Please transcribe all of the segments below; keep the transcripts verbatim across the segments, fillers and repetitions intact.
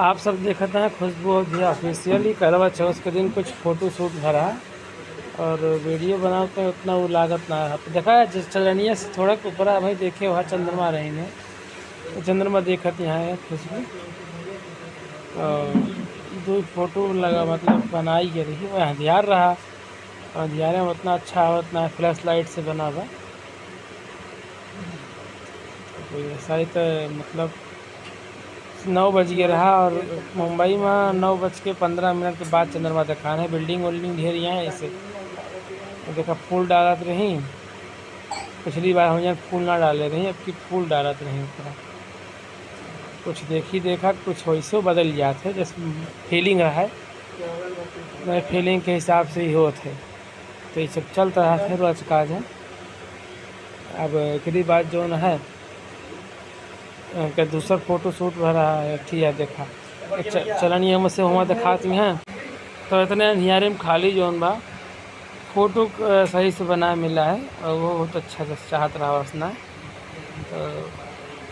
आप सब देखत हैं खुशबू अवधी ऑफिशियल। ई करवा चौथ के दिन कुछ फोटो शूट भरा और वीडियो बनावे पे उतना वो लागत ना है। देखा है, जिस चलनिया से थोड़ा ऊपर आ भाई, देखे वहाँ चंद्रमा रही ने, तो चंद्रमा देखत यहाँ है खुशबू। और दो फोटो लगा, मतलब बनाई के रही, वह अंधियार रहा, अंधियारे में उतना अच्छा आवत ना, फ्लैश लाइट से बना बा। तो कोई ऐसा ही तो, मतलब, नौ बज गया रहा और मुंबई में नौ बज के पन्द्रह मिनट के बाद चंद्रमा देखान है। बिल्डिंग उल्डिंग ढेर यहाँ है, ऐसे देखा फूल डालत रही। पिछली बार हम यहाँ फूल ना डाले रही, अब की फूल डालत रही ऊपर। कुछ देखी देखा, कुछ वैसो बदल जात है, जैसे फीलिंग रहा है, मैं फीलिंग के हिसाब से ही होत है। तो ये सब चलत रहा है रोज काज है। अब एकरी बाद जौन है, उनका दूसर फोटो शूट भरा है, ठीक है, देखा। च-, चलनिया में से हुआ दिखाती हैं। तो इतने अंधियारे में खाली जौन बा, फोटो, अ, सही से बना मिला है और वो बहुत अच्छा से चाहत रहा वसना। तो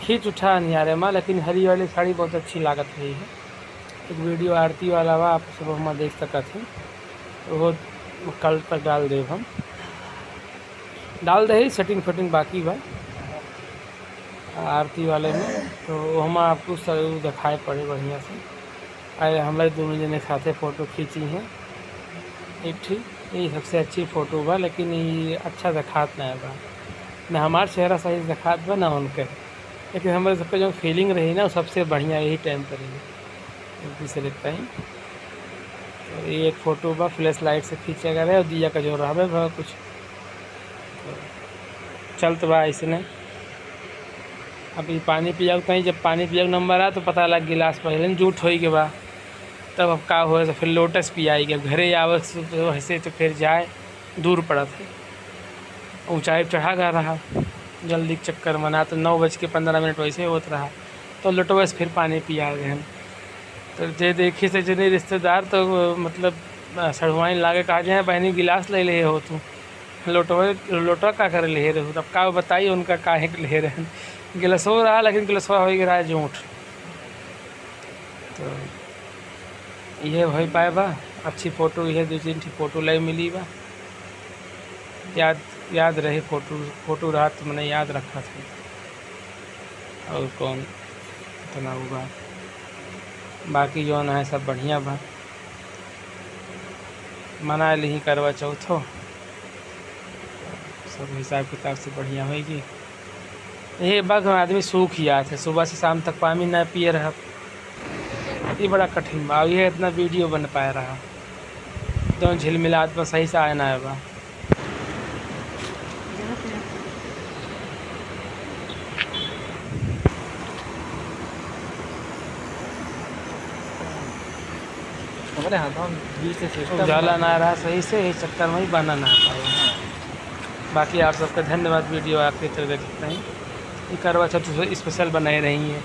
खींच उठा अंधियारे में, लेकिन हरी वाली साड़ी बहुत अच्छी लागत रही है। एक वीडियो आरती वाला बा, आप सब हुआ देख सकत हैं, वो कल तक डाल देब हम। डाल दे, सेटिंग फेटिंग बाकी बा आरती वाले में, तो हम आपको सब दिखाए पड़े बढ़िया से। आए हम लोग दोनों जने साथे फोटो खींची हैं एक ठीक, ये सबसे अच्छी फोटो बा, लेकिन ये अच्छा दिखात ना बा, ना हमार चेहरा सही से दिखात बा ना उनके, लेकिन हमारे सबके जो फीलिंग रही ना, वो सबसे बढ़िया यही टाइम पर रही, एक दूसरे के टाइम। तो ये एक फोटो बा, फ्लैश लाइट से खींचे गए और दिया का जो रहबे भा कुछ। तो चलत बा ऐसने। अब ये पानी पियाऊ तई, जब पानी पियाऊ नंबर आ तो पता लग गिलास पहले न जूठ होई के बा, तब अब का होए तो फिर लोटस पियाई के घरे आवे से तो वैसे तो फिर जाए दूर पड़त है, ऊंचाई पे चढ़ा गा रहा, जल्दी के चक्कर में ना तो नौ बज के पन्द्रह मिनट वैसे होत रहा, तो लोटवे से फिर पानी पिया गए। तो जे देखी से जने रिश्तेदार तो मतलब सढ़ुआइन लागे कहा जाए, बहनी गिलास ले ले हो तू, लोटवे, लोटवा का करे ले रहू? तब का बताई उनका काहे के ले रहन, गिलासो रहा लेकिन गिलासवा हो गया रहा जूठ। तो इहे हो पाए बा, अच्छी फोटो, इहे दो तीन ठी फोटो ले मिली बा, याद, याद रहे फोटो, फोटो रहा तो मने याद रखा था। और कौन इतना हुआ, बाकी जौन है सब बढ़िया बा, मना लिही करवा चौथो, सब हिसाब किताब से बढ़िया होई जी। ये बा कि आदमी सूख जात है, सुबह से शाम तक पानी ना पिए रहत। ये बड़ा कठिन बा, ये इतना वीडियो बन पाए रहा, तो झिलमिलात बा, सही से आए ना आए बा। हमारे हाथों में बीच से सिस्टम उजाला ना रहा सही से, यही चक्कर में ही बना ना पाए। बाकी आप सबका धन्यवाद, वीडियो आखिरी तक देखते हैं। ये करवा चौथ स्पेशल बनाए रही है।